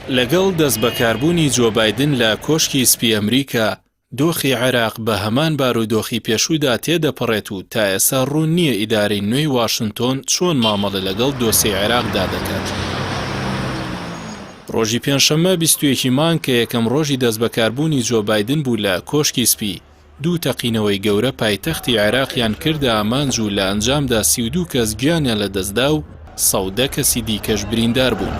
لەگەڵ دەستبەکاربوونی جۆ بایدن لە کۆشکی سپی ئەمریکا، دۆخی عێراق بە هەمان بارودۆخی پێشوودا تێدەپەڕێت و تا ئێستا ڕوون نییە ئیدارەی نوێی واشنتۆن چۆن مامەڵە لەگەڵ دۆسێی عێراقدا دەکات. ڕۆژی پێنجشەممە 21 ی مانگ کە یەکەم ڕۆژی دەستبەکاربوونی جۆ بایدن بوو لە کۆشکی سپی، دوو تەقینەوەی گەورە پایتەختی عێراقیان کردە ئامانج و لە ئەنجامدا 32 کەس گیانیان لەدەستدا و 110 کەسی دیکەش بریندار بوون.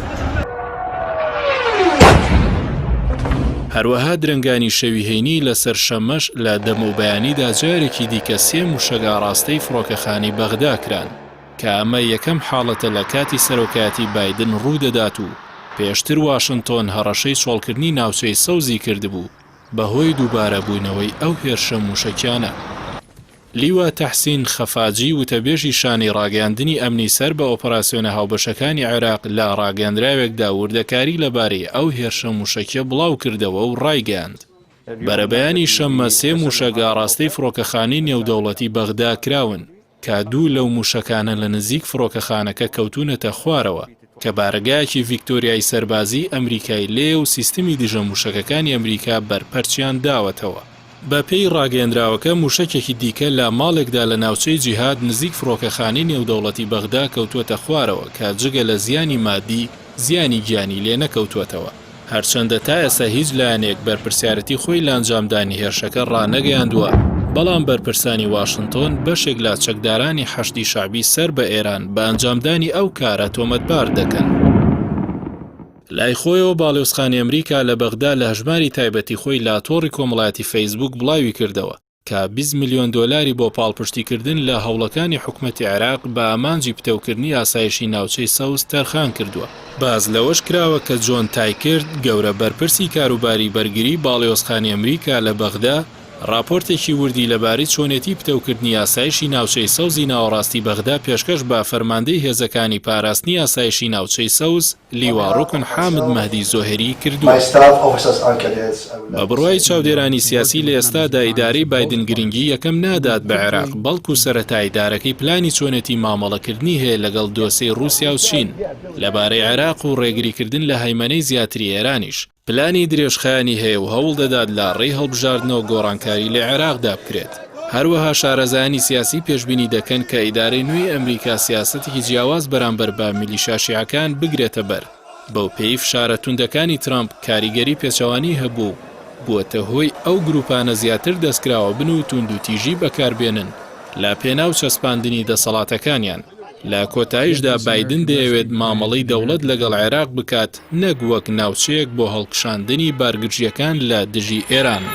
هەروەها درەنگانی شەوی هەینی لەسەر شەممەش لە دەمەو بەیانیدا جارێکی دیکە سێ موشەک ئاڕاستەی فڕۆکەخانەی بەغدا کران کە ئەمە یەکەم حاڵەتە لە کاتی سەرۆکایەتی بایدن ڕوودەدات و پێشتر واشنتۆن هەڕەشەی چۆڵکردنی ناوچەی سەوزی کردبوو بەهۆی دووبارەبوونەوەی ئەو هێرشە مووشەکیانە. لیوا تەحسین خەفاجی وتەبێژی شانەی ڕاگەیاندنی ئەمنی سەر بە ئۆپەراسیۆنە هاوبەشەکانی عێراق لە ڕاگەیەندراوێکدا وردەکاری لەبارەی ئەو هێرشە مووشەکیە بڵاوکردەوە و ڕایگەیاند، بەرەبەیانی شەممە سێ مووشەک ئاڕاستەی فڕۆکەخانەی نێودەوڵەتی بەغدا کراون. کە دوو لەو مووشەکانە لە نزیک فڕۆکەخانەکە کەوتوونەتە خوارەوە، کە بارەگایەکی ڤیکتۆریای سەربازیی ئەمریکای لێیە و سیستمی دژە مووشەکەکانی ئەمریکا بەرپەرچیان داوەتەوە. بەپێی ڕاگەیەندراوەکە، مووشەکێکی دیکە لە ماڵێکدا لە ناوچەی جیهاد نزیک فڕۆکەخانەی نێودەوڵەتی بەغدا کەوتووەتە خوارەوە کە جگە لە زیانی مادی، زیانی گیانی لێ نەکەوتووەتەوە. هەرچەندە تا ئێستا هیچ لایەنێک بەرپرسیارەتی خۆی لە ئەنجامدانی هێرشەکە ڕانەگەیاندووە، بەڵام بەرپرسانی واشنتۆن بەشێک لە چەکدارانی حەشدی شەعبی سەر بە ئێران بە ئەنجامدانی ئەو کارە تۆمەتبار دەکەن. لای خۆیەوە باڵیۆزخانەی ئەمریکا لە بەغدا لە هەژماری تایبەتی خۆی لە تۆڕی کۆمەڵایەتی فەیسبووک بڵاویکردەوە، کە 20 ملیۆن دۆلاری بۆ پاڵپشتیکردن لە هەوڵەکانی حکومەتی عێراق بە ئامانجی پتەوکردنی ئاسایشی ناوچەی سەوز تەرخان کردووە. باس لەوەش کراوە کە جۆن تایکرد، گەورە بەرپرسی کاروباری بەرگری باڵیۆزخانەی ئەمریکا لە بەغدا، ڕاپۆرتێکی وردی لەبارەی چۆنێتی پتەوکردنی ئاسایشی ناوچەی سەوزی ناوەڕاستی بەغدا پێشکەش بە فەرماندەی هێزەکانی پاراستنی ئاسایشی ناوچەی سەوز، لیوا ڕوکن حامد مەهدی زۆهێری کردووە. بە بڕوای چاودێرانی سیاسی لە ئێستادا ئیدارەی بایدن گرنگی یەکەم نادات بە عێراق، بەڵکو سەرەتا ئیدارەکەی پلانی چۆنێتی مامەڵەکردنی هەیە لەگەڵ دۆسێی ڕووسیا و چین لەبارەی عێراق و ڕێگریکردن لە هەیمەنەی زیاتری ئێرانیش. پلانی درێژخایەنی هەیە و هەوڵ دەدات لە ڕێی هەڵبژاردنەوە گۆڕانکاری لە عێراقدا بکرێت. هەروەها شارەزایانی سیاسی پێشبینی دەکەن کە ئیدارەی نوێی ئەمریکا سیاسەتێکی جیاواز بەرامبەر بە میلیشا شیعەکان بگرێتە بەر، بەو پێی فشارە توندەکانی ترەمپ کاریگەری پێچەوانەی هەبووە و بووەتە هۆی ئەو گروپانە زیاتر دەستکراوە بن و توندوتیژی بەکاربێنن لە پێناو چەسپاندنی دەسەڵاتەکانیان. لە کۆتایشدا بایدن دەیەوێت مامەڵەی دەوڵەت لەگەڵ عێراق بکات نەک وەک ناوچەیەک بۆ هەڵکشاندنی بارگرژییەکان لە دژی ئێران.